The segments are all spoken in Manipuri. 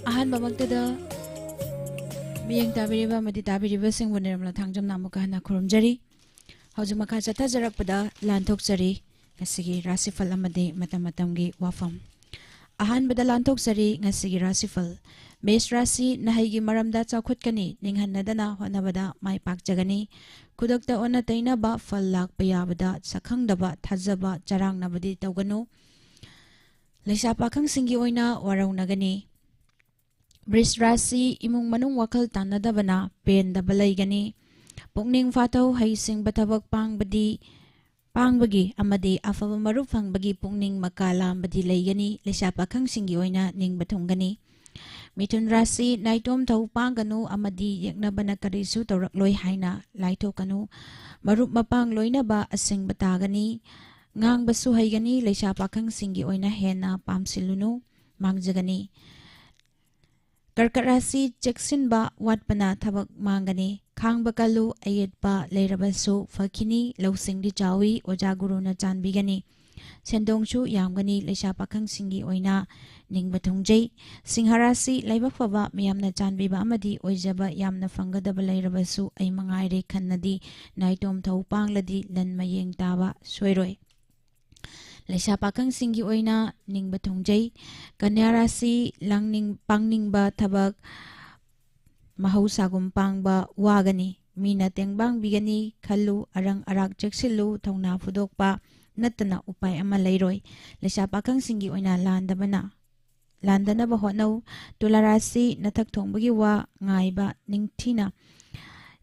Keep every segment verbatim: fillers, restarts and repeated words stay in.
ꯑꯍꯥꯟꯕꯃꯛꯇꯗ ꯃꯤꯠꯌꯦꯡ ꯇꯥꯕꯤꯔꯤꯕ ꯑꯃꯗꯤ ꯇꯥꯕꯤꯔꯤꯕꯁꯤꯡꯕꯨ ꯅꯤꯔꯃꯂꯥ ꯊꯥꯡꯖꯝꯅ ꯑꯃꯨꯛꯀ ꯍꯟꯅ ꯈꯨꯔꯨꯝꯖꯔꯤ꯫ ꯍꯧꯖꯤꯛ ꯃꯈꯥ ꯆꯠꯊꯖꯔꯛꯄꯗ ꯂꯥꯟꯊꯣꯛꯆꯔꯤ ꯉꯁꯤꯒꯤ ꯔꯥꯁꯤꯐꯜ ꯑꯃꯗꯤ ꯃꯇꯝ ꯃꯇꯝꯒꯤ ꯋꯥꯐꯝ꯫ ꯑꯍꯥꯟꯕꯗ ꯂꯥꯟꯊꯣꯛꯆꯔꯤ ꯉꯁꯤꯒꯤ ꯔꯥꯁꯤꯐꯜ꯫ ꯃꯦꯁ ꯔꯥꯁꯤ ꯅꯍꯩꯒꯤ ꯃꯔꯝꯗ ꯆꯥꯎꯈꯠꯀꯅꯤ, ꯅꯤꯡꯍꯟꯅꯗꯅ ꯍꯣꯠꯅꯕꯗ ꯃꯥꯏ ꯄꯥꯛꯆꯒꯅꯤ꯫ ꯈꯨꯗꯛꯇ ꯑꯣꯟꯅ ꯇꯩꯅꯕ ꯐꯜ ꯂꯥꯛꯄ ꯌꯥꯕꯗ ꯁꯛꯈꯪꯗꯕ ꯊꯥꯖꯕ ꯆꯔꯥꯡꯅꯕꯗꯤ ꯇꯧꯒꯅꯨ꯫ ꯂꯩꯁꯥ ꯄꯥꯈꯪꯁꯤꯡꯒꯤ ꯑꯣꯏꯅ ꯋꯥꯔꯧꯅꯒꯅꯤ꯫ ꯕ꯭ꯔꯤꯁ ꯔꯥꯁꯤ ꯏꯃꯨꯡ ꯃꯅꯨꯡ ꯋꯥꯈꯜ ꯇꯥꯟꯅꯗꯕꯅ ꯄꯦꯟꯗꯕ ꯂꯩꯒꯅꯤ꯫ ꯄꯨꯛꯅꯤꯡ ꯐꯥꯊꯧ ꯍꯩꯁꯤꯡꯕ ꯊꯕꯛ ꯄꯥꯡꯕꯗꯤ ꯄꯥꯡꯕꯒꯤ ꯑꯃꯗꯤ ꯑꯐꯕ ꯃꯔꯨꯞ ꯐꯪꯕꯒꯤ ꯄꯨꯛꯅꯤꯡ ꯃꯀꯥ ꯂꯥꯝꯕꯗꯤ ꯂꯩꯒꯅꯤ꯫ ꯂꯩꯁꯥ ꯄꯥꯈꯪꯁꯤꯡꯒꯤ ꯑꯣꯏꯅ ꯅꯤꯡꯕ ꯊꯨꯡꯒꯅꯤ꯫ ꯃꯤꯊꯨꯟ ꯔꯥꯁꯤ ꯅꯥꯏꯇꯣꯝ ꯊꯧ ꯄꯥꯡꯒꯅꯨ ꯑꯃꯗꯤ ꯌꯦꯛꯅꯕꯅ ꯀꯔꯤꯁꯨ ꯇꯧꯔꯛꯂꯣꯏ ꯍꯥꯏꯅ ꯂꯥꯏꯊꯣꯛꯀꯅꯨ꯫ ꯃꯔꯨꯞ ꯃꯄꯥꯡ ꯂꯣꯏꯅꯕ ꯑꯁꯤꯡꯕ ꯇꯥꯒꯅꯤ꯫ ꯉꯥꯡꯕꯁꯨ ꯍꯩꯒꯅꯤ꯫ ꯂꯩꯁꯥ ꯄꯥꯈꯪꯁꯤꯡꯒꯤ ꯑꯣꯏꯅ ꯍꯦꯟꯅ ꯄꯥꯝꯁꯤꯜꯂꯨꯅꯨ, ꯃꯥꯡꯖꯒꯅꯤ꯫ ꯀꯔꯀꯠ ꯔꯥꯁꯤ ꯆꯦꯛꯁꯤꯟꯕ ꯋꯥꯠꯄꯅ ꯊꯕꯛ ꯃꯥꯡꯒꯅꯤ꯫ ꯈꯥꯡꯕ ꯀꯜꯂꯨ, ꯑꯌꯦꯠꯄ ꯂꯩꯔꯕꯁꯨ ꯐꯈꯤꯅꯤ꯫ ꯂꯧꯁꯤꯡꯗꯤ ꯆꯥꯎꯏ, ꯑꯣꯖꯥ ꯒꯨꯔꯨꯅ ꯆꯥꯟꯕꯤꯒꯅꯤ꯫ ꯁꯦꯟꯗꯣꯡꯁꯨ ꯌꯥꯝꯒꯅꯤ꯫ ꯂꯩꯁꯥ ꯄꯥꯈꯪꯁꯤꯡꯒꯤ ꯑꯣꯏꯅ ꯅꯤꯡꯕ ꯊꯨꯡꯖꯩ꯫ ꯁꯤꯡꯍ ꯔꯥꯁꯤ ꯂꯥꯏꯕꯛ ꯐꯕ, ꯃꯤꯌꯥꯝꯅ ꯆꯥꯟꯕꯤꯕ ꯑꯃꯗꯤ ꯑꯣꯏꯖꯕ ꯌꯥꯝꯅ ꯐꯪꯒꯗꯕ ꯂꯩꯔꯕꯁꯨ ꯑꯩ ꯃꯉꯥꯏꯔꯦ ꯈꯟꯅꯗꯤ ꯅꯥꯏꯇꯣꯝ ꯊꯧ ꯄꯥꯡꯂꯗꯤ ꯂꯟ ꯃꯌꯦꯡ ꯇꯥꯕ ꯁꯣꯏꯔꯣꯏ꯫ ꯂꯩꯁꯥ ꯄꯥꯈꯪꯁꯤꯡꯒꯤ ꯑꯣꯏꯅ ꯅꯤꯡꯕ ꯊꯨꯡꯖꯩ꯫ ꯀꯟꯌꯥ ꯔꯥꯁꯤ ꯂꯥꯡꯅꯤꯡ-, ꯄꯥꯡꯅꯤꯡꯕ ꯊꯕꯛ ꯃꯍꯧꯁꯥꯒꯨꯝ ꯄꯥꯡꯕ ꯋꯥꯒꯅꯤ꯫ ꯃꯤꯅ ꯇꯦꯡꯕꯥꯡꯕꯤꯒꯅꯤ ꯈꯜꯂꯨ, ꯑꯔꯪ ꯑꯔꯥꯛ ꯆꯦꯛꯁꯤꯜꯂꯨ, ꯊꯧꯅꯥ ꯐꯨꯗꯣꯛꯄ ꯅꯠꯇꯅ ꯎꯄꯥꯏ ꯑꯃ ꯂꯩꯔꯣꯏ꯫ ꯂꯩꯁꯥ ꯄꯥꯈꯪꯁꯤꯡꯒꯤ ꯑꯣꯏꯅ ꯂꯥꯟꯗꯕꯅ, ꯂꯥꯟꯗꯅꯕ ꯍꯣꯠꯅꯧ꯫ ꯇꯨꯂꯥ ꯔꯥꯁꯤ ꯅꯊꯛ ꯊꯣꯡꯕꯒꯤ ꯋꯥ ꯉꯥꯏꯕ ꯅꯤꯡꯊꯤꯅ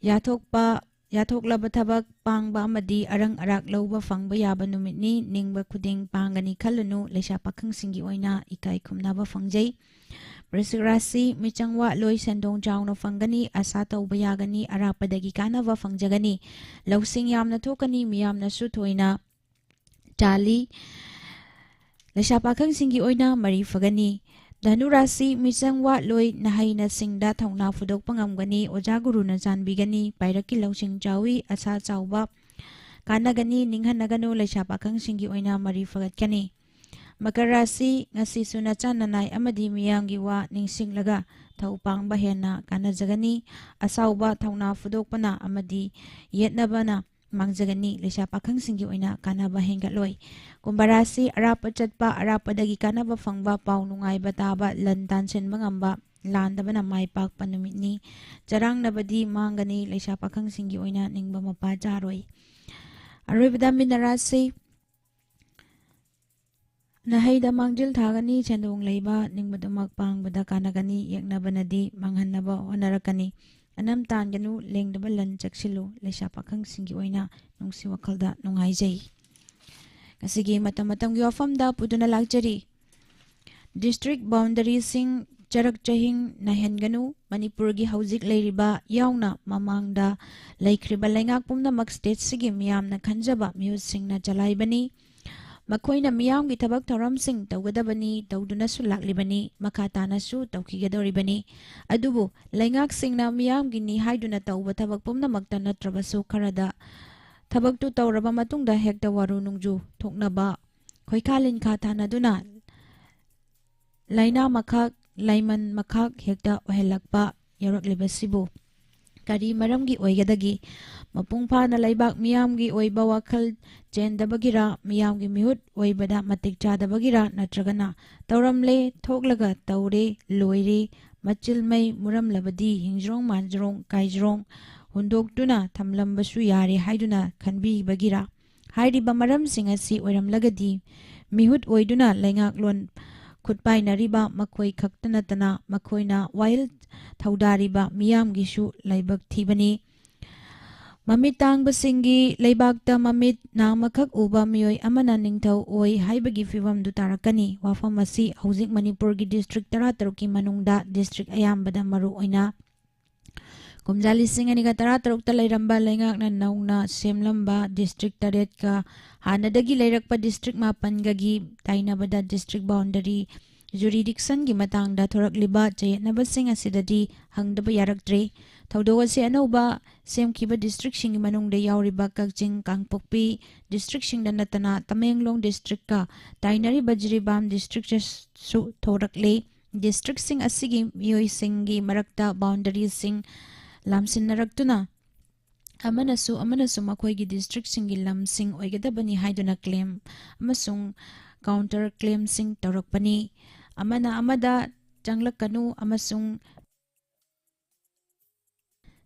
ꯌꯥꯊꯣꯛꯄ, ꯌꯥꯊꯣꯛꯂꯕ ꯊꯕꯛ ꯄꯥꯡꯕ ꯑꯃꯗꯤ ꯑꯔꯪ ꯑꯔꯥꯛ ꯂꯧꯕ ꯐꯪꯕ ꯌꯥꯕ ꯅꯨꯃꯤꯠꯅꯤ꯫ ꯅꯤꯡꯕ ꯈꯨꯗꯤꯡ ꯄꯥꯡꯒꯅꯤ ꯈꯜꯂꯨꯅꯨ꯫ ꯂꯩꯁꯥ ꯄꯥꯈꯪꯁꯤꯡꯒꯤ ꯑꯣꯏꯅ ꯏꯀꯥꯏ ꯈꯨꯝꯅꯕ ꯐꯪꯖꯩ꯫ ꯕ꯭ꯔꯤꯁꯤꯛ ꯔꯥꯁꯤ ꯃꯤꯆꯪ ꯋꯥꯠꯂꯣꯏ, ꯁꯦꯟꯗꯣꯡ ꯆꯥꯎꯅ ꯐꯪꯒꯅꯤ, ꯑꯁꯥ ꯇꯧꯕ ꯌꯥꯒꯅꯤ, ꯑꯔꯥꯞꯄꯗꯒꯤ ꯀꯥꯟꯅꯕ ꯐꯪꯖꯒꯅꯤ꯫ ꯂꯧꯁꯤꯡ ꯌꯥꯝꯅ ꯊꯣꯛꯀꯅꯤ, ꯃꯤꯌꯥꯝꯅꯁꯨ ꯊꯣꯏꯅ ꯆꯥꯜꯂꯤ꯫ ꯂꯩꯁꯥ ꯄꯥꯈꯪꯁꯤꯡꯒꯤ ꯑꯣꯏꯅ ꯃꯔꯤ ꯐꯒꯅꯤ꯫ ꯙꯅꯨ ꯔꯥꯁꯤ ꯃꯤꯆꯪ ꯋꯥꯠꯂꯣꯏ, ꯅꯍꯩꯅꯁꯤꯡꯗ ꯊꯧꯅꯥ ꯐꯨꯗꯣꯛꯄ ꯉꯝꯒꯅꯤ, ꯑꯣꯖꯥ ꯒꯨꯔꯨꯅ ꯆꯥꯟꯕꯤꯒꯅꯤ, ꯄꯥꯏꯔꯛꯀꯤ ꯂꯧꯁꯤꯡ ꯆꯥꯎꯏ, ꯑꯁꯥ ꯆꯥꯎꯕ ꯀꯥꯟꯅꯒꯅꯤ, ꯅꯤꯡꯍꯟꯅꯒꯅꯨ, ꯂꯩꯁꯥ ꯄꯥꯈꯪꯁꯤꯡꯒꯤ ꯑꯣꯏꯅ ꯃꯔꯤ ꯐꯒꯠꯀꯅꯤ꯫ ꯃꯀꯔ ꯔꯥꯁꯤ, ꯉꯁꯤꯁꯨ ꯅꯆꯥ ꯅꯅꯥꯏ ꯑꯃꯗꯤ ꯃꯤꯌꯥꯝꯒꯤ ꯋꯥ ꯅꯤꯡꯁꯤꯡꯂꯒ ꯊꯧ ꯄꯥꯡꯕ ꯍꯦꯟꯅ ꯀꯥꯟꯅꯖꯒꯅꯤ꯫ ꯑꯁꯥꯎꯕ, ꯊꯧꯅꯥ ꯐꯨꯗꯣꯛꯄꯅ ꯑꯃꯗꯤ ꯌꯦꯠꯅꯕꯅ ꯃꯥꯡꯖꯒꯅꯤ꯫ ꯂꯩꯁꯥ ꯄꯥꯈꯪꯁꯤꯡꯒꯤ ꯑꯣꯏꯅ ꯀꯥꯟꯅꯕ ꯍꯦꯟꯒꯠꯂꯣꯏ꯫ ꯀꯨꯝꯚ ꯔꯥꯁꯤ, ꯑꯔꯥꯞꯄ ꯆꯠꯄ, ꯑꯔꯥꯞꯄꯗꯒꯤ ꯀꯥꯟꯅꯕ ꯐꯪꯕ, ꯄꯥꯎ ꯅꯨꯡꯉꯥꯏꯕ ꯇꯥꯕ, ꯂꯟ ꯇꯥꯟꯁꯤꯟꯕ ꯉꯝꯕ, ꯂꯥꯟꯗꯕꯅ ꯃꯥꯏ ꯄꯥꯛꯄ ꯅꯨꯃꯤꯠꯅꯤ꯫ ꯆꯔꯥꯡꯅꯕꯗꯤ ꯃꯥꯡꯒꯅꯤ꯫ ꯂꯩꯁꯥ ꯄꯥꯈꯪꯁꯤꯡꯒꯤ ꯑꯣꯏꯅ ꯅꯤꯡꯕ ꯃꯄꯥ ꯆꯥꯔꯣꯏ꯫ ꯑꯔꯣꯏꯕꯗ ꯃꯤꯅ ꯔꯥꯁꯤ, ꯅꯍꯩꯗ ꯃꯥꯡꯖꯤꯜ ꯊꯥꯒꯅꯤ꯫ ꯁꯦꯟꯗꯣꯡ ꯂꯩꯕ, ꯅꯤꯡꯕꯗꯨꯃꯛ ꯄꯥꯡꯕꯗ ꯀꯥꯟꯅꯒꯅꯤ꯫ ꯌꯦꯛꯅꯕꯅꯗꯤ ꯃꯥꯡꯍꯟꯅꯕ ꯍꯣꯠꯅꯔꯛꯀꯅꯤ꯫ ꯑꯅꯝ ꯇꯥꯟꯒꯅꯨ, ꯂꯦꯡꯗꯕ ꯂꯟ ꯆꯦꯛꯁꯤꯜꯂꯨ꯫ ꯂꯩꯁꯥ ꯄꯥꯈꯪꯁꯤꯡꯒꯤ ꯑꯣꯏꯅ ꯅꯨꯡꯁꯤ ꯋꯥꯈꯜꯗ ꯅꯨꯡꯉꯥꯏꯖꯩ꯫ ꯉꯁꯤꯒꯤ ꯃꯇꯝ ꯃꯇꯝꯒꯤ ꯋꯥꯐꯝꯗ ꯄꯨꯗꯨꯅ ꯂꯥꯛꯆꯔꯤ꯫ ꯗꯤꯁꯇ꯭ꯔꯤꯛ ꯕꯥꯎꯟꯗꯔꯤꯁꯤꯡ ꯆꯔꯛ ꯆꯍꯤꯡ ꯅꯥꯏꯍꯟꯒꯅꯨ꯫ ꯃꯅꯤꯄꯨꯔꯒꯤ ꯍꯧꯖꯤꯛ ꯂꯩꯔꯤꯕ ꯌꯥꯎꯅ ꯃꯃꯥꯡꯗ ꯂꯩꯈ꯭ꯔꯤꯕ ꯂꯩꯉꯥꯛ ꯄꯨꯝꯅꯃꯛ ꯁ꯭ꯇꯦꯠꯁꯤꯒꯤ ꯃꯤꯌꯥꯝꯅ ꯈꯟꯖꯕ ꯃꯤꯍꯨꯠꯁꯤꯡꯅ ꯆꯂꯥꯏꯕꯅꯤ꯫ ꯃꯈꯣꯏꯅ ꯃꯤꯌꯥꯝꯒꯤ ꯊꯕꯛ ꯊꯧꯔꯝꯁꯤꯡ ꯇꯧꯒꯗꯕꯅꯤ, ꯇꯧꯗꯨꯅꯁꯨ ꯂꯥꯛꯂꯤꯕꯅꯤ, ꯃꯈꯥ ꯇꯥꯅꯁꯨ ꯇꯧꯈꯤꯒꯗꯧꯔꯤꯕꯅꯤ꯫ ꯑꯗꯨꯕꯨ ꯂꯩꯉꯥꯛꯁꯤꯡꯅ ꯃꯤꯌꯥꯝꯒꯤꯅꯤ ꯍꯥꯏꯗꯨꯅ ꯇꯧꯕ ꯊꯕꯛ ꯄꯨꯝꯅꯃꯛꯇ ꯅꯠꯇ꯭ꯔꯕꯁꯨ ꯈꯔꯗ ꯊꯕꯛꯇꯨ ꯇꯧꯔꯕ ꯃꯇꯨꯡꯗ ꯍꯦꯛꯇ ꯋꯥꯔꯨ ꯅꯨꯡꯖꯨ ꯊꯣꯛꯅꯕ, ꯈꯣꯏꯈꯥ ꯂꯤꯟꯈꯥ ꯊꯥꯅꯗꯨꯅ ꯂꯥꯏꯅꯥ ꯃꯈꯛ, ꯂꯥꯏꯃꯟ ꯃꯈꯛ ꯍꯦꯛꯇ ꯑꯣꯏꯍꯜꯂꯛꯄ ꯌꯥꯎꯔꯛꯂꯤꯕꯁꯤꯕꯨ ꯀꯔꯤ ꯃꯔꯝꯒꯤ ꯑꯣꯏꯒꯗꯒꯦ? ꯃꯄꯨꯡ ꯐꯥꯅ ꯂꯩꯕꯥꯛ ꯃꯤꯌꯥꯝꯒꯤ ꯑꯣꯏꯕ ꯋꯥꯈꯜ ꯆꯦꯟꯗꯕꯒꯤꯔ, ꯃꯤꯌꯥꯝꯒꯤ ꯃꯤꯍꯨꯠ ꯑꯣꯏꯕꯗ ꯃꯇꯤꯛ ꯆꯥꯗꯕꯒꯤꯔ, ꯅꯠꯇ꯭ꯔꯒꯅ ꯇꯧꯔꯝꯂꯦ, ꯊꯣꯛꯂꯒ ꯇꯧꯔꯦ, ꯂꯣꯏꯔꯦ, ꯃꯆꯤꯜ ꯃꯩ ꯃꯨꯔꯝꯂꯕꯗꯤ ꯍꯤꯡꯖ꯭ꯔꯣꯡ ꯃꯥꯟꯖ꯭ꯔꯣꯡ ꯀꯥꯏꯖ꯭ꯔꯣꯡ ꯍꯨꯟꯗꯣꯛꯇꯨꯅ ꯊꯝꯂꯝꯕꯁꯨ ꯌꯥꯔꯦ ꯍꯥꯏꯗꯨꯅ ꯈꯟꯕꯤꯕꯒꯤꯔ? ꯍꯥꯏꯔꯤꯕ ꯃꯔꯝꯁꯤꯡ ꯑꯁꯤ ꯑꯣꯏꯔꯝꯂꯒꯗꯤ ꯃꯤꯍꯨꯠ ꯑꯣꯏꯗꯨꯅ ꯂꯩꯉꯥꯛꯂꯣꯟ ꯈꯨꯠꯄꯥꯏꯅꯔꯤꯕ ꯃꯈꯣꯏ ꯈꯛꯇ ꯅꯠꯇꯅ ꯃꯈꯣꯏꯅ ꯋꯥꯌꯦꯜ ꯊꯧꯗꯥꯔꯤꯕ ꯃꯤꯌꯥꯝꯒꯤꯁꯨ ꯂꯥꯏꯕꯛ ꯊꯤꯕꯅꯤ꯫ ꯃꯃꯤꯠ ꯇꯥꯡꯕꯁꯤꯡꯒꯤ ꯂꯩꯕꯥꯛꯇ ꯃꯃꯤꯠ ꯅꯥꯝꯃꯈꯛ ꯎꯕ ꯃꯤꯑꯣꯏ ꯑꯃꯅ ꯅꯤꯡꯊꯧ ꯑꯣꯏ ꯍꯥꯏꯕꯒꯤ ꯐꯤꯕꯝꯗꯨ ꯇꯥꯔꯛꯀꯅꯤ꯫ ꯋꯥꯐꯝ ꯑꯁꯤ ꯍꯧꯖꯤꯛ ꯃꯅꯤꯄꯨꯔꯒꯤ ꯗꯤꯁꯇ꯭ꯔꯤꯛ ꯇꯔꯥꯇꯔꯨꯛꯀꯤ ꯃꯅꯨꯡꯗ ꯗꯤꯁꯇ꯭ꯔꯤꯛ ꯑꯌꯥꯝꯕꯗ ꯃꯔꯨ ꯑꯣꯏꯅ ꯀꯨꯝꯖꯥ ꯂꯤꯁꯤꯡ ꯑꯅꯤꯒ ꯇꯔꯥꯇꯔꯨꯛꯇ ꯂꯩꯔꯝꯕ ꯂꯩꯉꯥꯛꯅ ꯅꯧꯅ ꯁꯦꯝꯂꯝꯕ ꯗꯤꯁꯇ꯭ꯔꯤꯛ ꯇꯔꯦꯠꯀ ꯍꯥꯟꯅꯗꯒꯤ ꯂꯩꯔꯛꯄ ꯗꯤꯁꯇ꯭ꯔꯤꯛ ꯃꯥꯄꯟꯒꯒꯤ ꯇꯥꯏꯅꯕꯗ ꯗꯤꯁꯇ꯭ꯔꯤꯛ ꯕꯥꯎꯟꯗꯔꯤ ꯖꯨꯔꯤꯗꯤꯛꯁꯟꯒꯤ ꯃꯇꯥꯡꯗ ꯊꯣꯔꯛꯂꯤꯕ ꯆꯌꯦꯠꯅꯕꯁꯤꯡ ꯑꯁꯤꯗꯗꯤ ꯍꯪꯗꯕ ꯌꯥꯔꯛꯇ꯭ꯔꯦ꯫ ꯊꯧꯗꯣꯛ ꯑꯁꯤ ꯑꯅꯧꯕ ꯁꯦꯝꯈꯤꯕ ꯗꯤꯁꯇ꯭ꯔꯤꯛꯁꯤꯡꯒꯤ ꯃꯅꯨꯡꯗ ꯌꯥꯎꯔꯤꯕ ꯀꯛꯆꯤꯡ, ꯀꯥꯡꯄꯣꯛꯄꯤ ꯗꯤꯁꯇ꯭ꯔꯤꯛꯁꯤꯡꯗ ꯅꯠꯇꯅ ꯇꯃꯦꯡꯂꯣꯡ ꯗꯤꯁꯇ꯭ꯔꯤꯛꯀ ꯇꯥꯏꯅꯔꯤꯕ ꯖꯤꯔꯤꯕꯥꯝ ꯗꯤꯁꯇ꯭ꯔꯤꯛꯇꯁꯨ ꯊꯣꯔꯛꯂꯤ꯫ ꯗꯤꯁꯇ꯭ꯔꯤꯛꯁꯤꯡ ꯑꯁꯤꯒꯤ ꯃꯤꯑꯣꯏꯁꯤꯡꯒꯤ ꯃꯔꯛꯇ ꯕꯥꯎꯟꯗꯔꯤꯁꯤꯡ ꯂꯥꯝꯁꯤꯟꯅꯔꯛꯇꯨꯅ ꯑꯃꯅꯁꯨ ꯑꯃꯅꯁꯨ ꯃꯈꯣꯏꯒꯤ ꯗꯤꯁꯇ꯭ꯔꯤꯛꯁꯤꯡꯒꯤ ꯂꯝꯁꯤꯡ ꯑꯣꯏꯒꯗꯕꯅꯤ ꯍꯥꯏꯗꯨꯅ ꯀ꯭ꯂꯦꯝ ꯑꯃꯁꯨꯡ ꯀꯥꯎꯟꯇꯔ ꯀ꯭ꯂꯦꯝꯁꯤꯡ ꯇꯧꯔꯛꯄꯅꯤ꯫ ꯑꯃꯅ ꯑꯃꯗ ꯆꯪꯂꯛꯀꯅꯨ ꯑꯃꯁꯨꯡ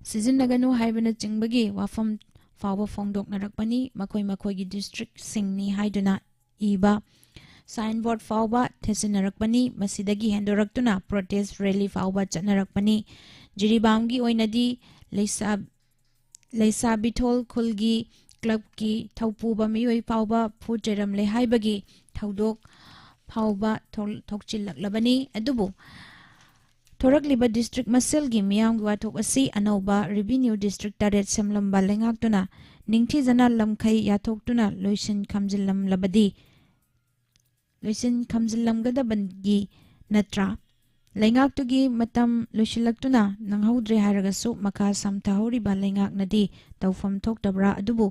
ꯁꯤꯖꯤꯟꯅꯒꯅꯨ ꯍꯥꯏꯕꯅꯆꯤꯡꯕꯒꯤ ꯋꯥꯐꯝ ꯐꯥꯎꯕ ꯐꯣꯡꯗꯣꯛꯅꯔꯛꯄꯅꯤ꯫ ꯃꯈꯣꯏ ꯃꯈꯣꯏꯒꯤ ꯗꯤꯁꯇ꯭ꯔꯤꯛꯁꯤꯡꯅꯤ ꯍꯥꯏꯗꯨꯅ ꯏꯕ ꯁꯥꯏꯟꯕꯣꯔꯗ ꯐꯥꯎꯕ ꯊꯦꯠꯆꯤꯟꯅꯔꯛꯄꯅꯤ꯫ ꯃꯁꯤꯗꯒꯤ ꯍꯦꯟꯗꯣꯔꯛꯇꯨꯅ ꯄ꯭ꯔꯣꯇꯦꯁ ꯔꯦꯂꯤ ꯐꯥꯎꯕ ꯆꯠꯅꯔꯛꯄꯅꯤ꯫ ꯖꯤꯔꯤꯕꯥꯝꯒꯤ ꯑꯣꯏꯅꯗꯤ ꯂꯩꯁꯥ-, ꯂꯩꯁꯥꯕꯤꯊꯣꯜ ꯈꯨꯜꯒꯤ ꯀ꯭ꯂꯕꯀꯤ ꯊꯧꯄꯨꯕ ꯃꯤꯑꯣꯏ ꯐꯥꯎꯕ ꯐꯨ ꯆꯩꯔꯝꯂꯦ ꯍꯥꯏꯕꯒꯤ ꯊꯧꯗꯣꯛ ꯐꯥꯎꯕ ꯊꯣꯛ-, ꯊꯣꯛꯆꯤꯜꯂꯛꯂꯕꯅꯤ꯫ ꯑꯗꯨꯕꯨ ꯊꯣꯔꯛꯂꯤꯕ ꯗꯤꯁꯇ꯭ꯔꯤꯛ ꯃꯁꯦꯜꯒꯤ ꯃꯤꯌꯥꯝꯒꯤ ꯋꯥꯊꯣꯛ ꯑꯁꯤ ꯑꯅꯧꯕ ꯔꯤꯚꯤꯅ꯭ꯌꯨ ꯗꯤꯁꯇ꯭ꯔꯤꯛ ꯇꯔꯦꯠ ꯁꯦꯝꯂꯝꯕ ꯂꯩꯉꯥꯛꯇꯨꯅ ꯅꯤꯡꯊꯤꯖꯅ ꯂꯝꯈꯩ ꯌꯥꯊꯣꯛꯇꯨꯅ ꯂꯣꯏꯁꯤꯟ ꯈꯝꯖꯤꯜꯂꯝꯂꯕꯗꯤ, ꯂꯣꯏꯁꯤꯟ ꯈꯝꯖꯤꯜꯂꯝꯒꯗꯕꯒꯤ ꯅꯠꯇ꯭ꯔꯥ? ꯂꯩꯉꯥꯛꯇꯨꯒꯤ ꯃꯇꯝ ꯂꯣꯏꯁꯤꯜꯂꯛꯇꯨꯅ ꯅꯪꯍꯧꯗ꯭ꯔꯦ ꯍꯥꯏꯔꯒꯁꯨ ꯃꯈꯥ ꯁꯝꯊꯍꯧꯔꯤꯕ ꯂꯩꯉꯥꯛꯅꯗꯤ ꯇꯧꯐꯝ ꯊꯣꯛꯇꯕ꯭ꯔꯥ? ꯑꯗꯨꯕꯨ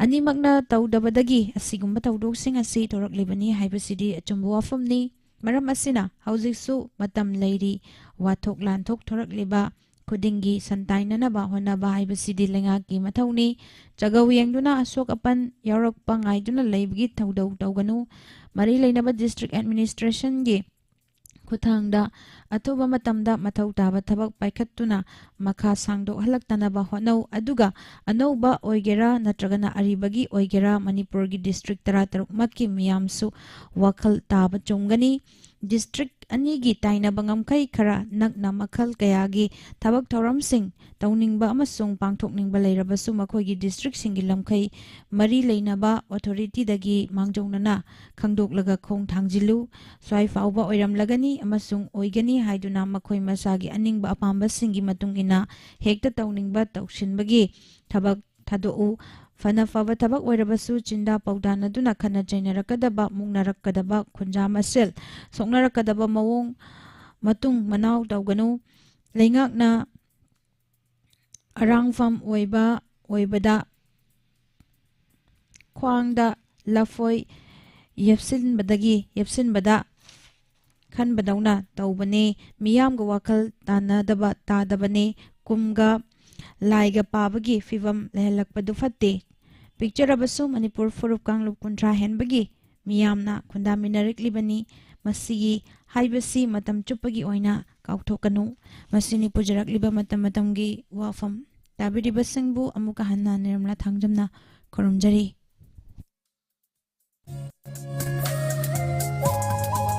ꯑꯅꯤꯃꯛꯅ ꯇꯧꯗꯕꯗꯒꯤ ꯑꯁꯤꯒꯨꯝꯕ ꯊꯧꯗꯣꯛꯁꯤꯡ ꯑꯁꯤ ꯊꯣꯔꯛꯂꯤꯕꯅꯤ ꯍꯥꯏꯕꯁꯤꯗꯤ ꯑꯆꯨꯝꯕ ꯋꯥꯐꯝꯅꯤ꯫ ꯃꯔꯝ ꯑꯁꯤꯅ ꯍꯧꯖꯤꯛꯁꯨ ꯃꯇꯝ ꯂꯩꯔꯤ꯫ ꯋꯥꯊꯣꯛ ꯂꯥꯟꯊꯣꯛ ꯊꯣꯔꯛꯂꯤꯕ ꯈꯨꯗꯤꯡꯒꯤ ꯁꯟꯇꯥꯏꯅꯅꯕ ꯍꯣꯠꯅꯕ ꯍꯥꯏꯕꯁꯤꯗꯤ ꯂꯩꯉꯥꯛꯀꯤ ꯃꯊꯧꯅꯤ꯫ ꯆꯒꯧ ꯌꯦꯡꯗꯨꯅ ꯑꯁꯣꯛ ꯑꯄꯟ ꯌꯥꯎꯔꯛꯄ ꯉꯥꯏꯗꯨꯅ ꯂꯩꯕꯒꯤ ꯊꯧꯗꯧ ꯇꯧꯒꯅꯨ꯫ ꯃꯔꯤ ꯂꯩꯅꯕ ꯗꯤꯁꯇ꯭ꯔꯤꯛ ꯑꯦꯗꯃꯤꯅꯤꯁꯇ꯭ꯔꯦꯁꯟꯒꯤ ꯈꯨꯠꯊꯥꯡꯗ ꯑꯊꯨꯕ ꯃꯇꯝꯗ ꯃꯊꯧ ꯇꯥꯕ ꯊꯕꯛ ꯄꯥꯏꯈꯠꯇꯨꯅ ꯃꯈꯥ ꯁꯥꯡꯗꯣꯛꯍꯜꯂꯛꯇꯅꯕ ꯍꯣꯠꯅꯧ꯫ ꯑꯗꯨꯒ ꯑꯅꯧꯕ ꯑꯣꯏꯒꯦꯔꯥ ꯅꯠꯇ꯭ꯔꯒꯅ ꯑꯔꯤꯕꯒꯤ ꯑꯣꯏꯒꯦꯔꯥ, ꯃꯅꯤꯄꯨꯔꯒꯤ ꯗꯤꯁꯇ꯭ꯔꯤꯛ ꯇꯔꯥꯇꯔꯨꯛꯃꯛꯀꯤ ꯃꯤꯌꯥꯝꯁꯨ ꯋꯥꯈꯜ ꯇꯥꯕ ꯆꯨꯝꯒꯅꯤ꯫ ꯗꯤꯁꯇ꯭ꯔꯤꯛ ꯑꯅꯤꯒꯤ ꯇꯥꯏꯅꯕ ꯉꯝꯈꯩ ꯈꯔ ꯅꯛꯅ ꯃꯈꯜ ꯀꯌꯥꯒꯤ ꯊꯕꯛ ꯊꯧꯔꯝꯁꯤꯡ ꯇꯧꯅꯤꯡꯕ ꯑꯃꯁꯨꯡ ꯄꯥꯡꯊꯣꯛꯅꯤꯡꯕ ꯂꯩꯔꯕꯁꯨ ꯃꯈꯣꯏꯒꯤ ꯗꯤꯁꯇ꯭ꯔꯤꯛꯁꯤꯡꯒꯤ ꯂꯝꯈꯩ ꯃꯔꯤ ꯂꯩꯅꯕ ꯑꯣꯊꯣꯔꯤꯇꯤꯗꯒꯤ ꯃꯥꯡꯖꯧꯅꯅ ꯈꯪꯗꯣꯛꯂꯒ ꯈꯣꯡ ꯊꯥꯡꯖꯤꯜꯂꯨ꯫ ꯁ꯭ꯋꯥꯏ ꯐꯥꯎꯕ ꯑꯣꯏꯔꯝꯂꯒꯅꯤ ꯑꯃꯁꯨꯡ ꯑꯣꯏꯒꯅꯤ ꯍꯥꯏꯗꯨꯅ ꯃꯈꯣꯏ ꯃꯁꯥꯒꯤ ꯑꯅꯤꯡꯕ ꯑꯄꯥꯝꯕꯁꯤꯡꯒꯤ ꯃꯇꯨꯡ ꯏꯟꯅ ꯍꯦꯛꯇ ꯇꯧꯅꯤꯡꯕ ꯇꯧꯁꯤꯟꯕꯒꯤ ꯊꯕꯛ ꯊꯥꯗꯣꯛꯎ꯫ ꯐꯅ ꯐꯕ ꯊꯕꯛ ꯑꯣꯏꯔꯕꯁꯨ ꯆꯤꯟꯗꯥ ꯄꯥꯎꯗꯥꯅꯗꯨꯅ ꯈꯠꯅ ꯆꯩꯅꯔꯛꯀꯗꯕ, ꯃꯨꯛꯅꯔꯛꯀꯗꯕ, ꯈꯨꯟꯖꯥ ꯃꯁꯦꯜ ꯁꯣꯛꯅꯔꯛꯀꯗꯕ ꯃꯑꯣꯡ ꯃꯇꯨꯡ ꯃꯅꯥꯎ ꯇꯧꯒꯅꯨ꯫ ꯂꯩꯉꯥꯛꯅ ꯑꯔꯥꯡꯐꯝ ꯑꯣꯏꯕ ꯑꯣꯏꯕꯗ ꯈ꯭ꯋꯥꯡꯗ ꯂꯐꯣꯏ ꯌꯦꯞꯁꯤꯟꯕꯗꯒꯤ ꯌꯦꯞꯁꯤꯟꯕꯗ ꯈꯟꯕꯗꯧꯅ ꯇꯧꯕꯅꯦ꯫ ꯃꯤꯌꯥꯝꯒ ꯋꯥꯈꯜ ꯇꯥꯅꯗꯕ ꯇꯥꯗꯕꯅꯦ꯫ ꯀꯨꯝꯒ ꯂꯥꯏꯒ ꯄꯥꯕꯒꯤ ꯐꯤꯕꯝ ꯂꯩꯍꯜꯂꯛꯄꯗꯨ ꯐꯠꯇꯦ꯫ ꯄꯤꯛꯆꯔꯕꯁꯨ ꯃꯅꯤꯄꯨꯔ ꯐꯨꯔꯨꯞ ꯀꯥꯡꯂꯨꯞ ꯀꯨꯟꯊ꯭ꯔꯥ ꯍꯦꯟꯕꯒꯤ ꯃꯤꯌꯥꯝꯅ ꯈꯨꯟꯗꯥꯃꯤꯟꯅꯔꯛꯂꯤꯕꯅꯤ꯫ ꯃꯁꯤꯒꯤ ꯍꯥꯏꯕꯁꯤ ꯃꯇꯝ ꯆꯨꯞꯄꯒꯤ ꯑꯣꯏꯅ ꯀꯥꯎꯊꯣꯛꯀꯅꯨ꯫ ꯃꯁꯤꯅꯤ ꯄꯨꯖꯔꯛꯂꯤꯕ ꯃꯇꯝ ꯃꯇꯝꯒꯤ ꯋꯥꯐꯝ꯫ ꯇꯥꯕꯤꯔꯤꯕꯁꯤꯡꯕꯨ ꯑꯃꯨꯛꯀ ꯍꯟꯅ ꯅꯤꯔꯃꯂꯥ ꯊꯥꯡꯖꯝꯅ ꯈꯨꯔꯨꯝꯖꯔꯤ꯫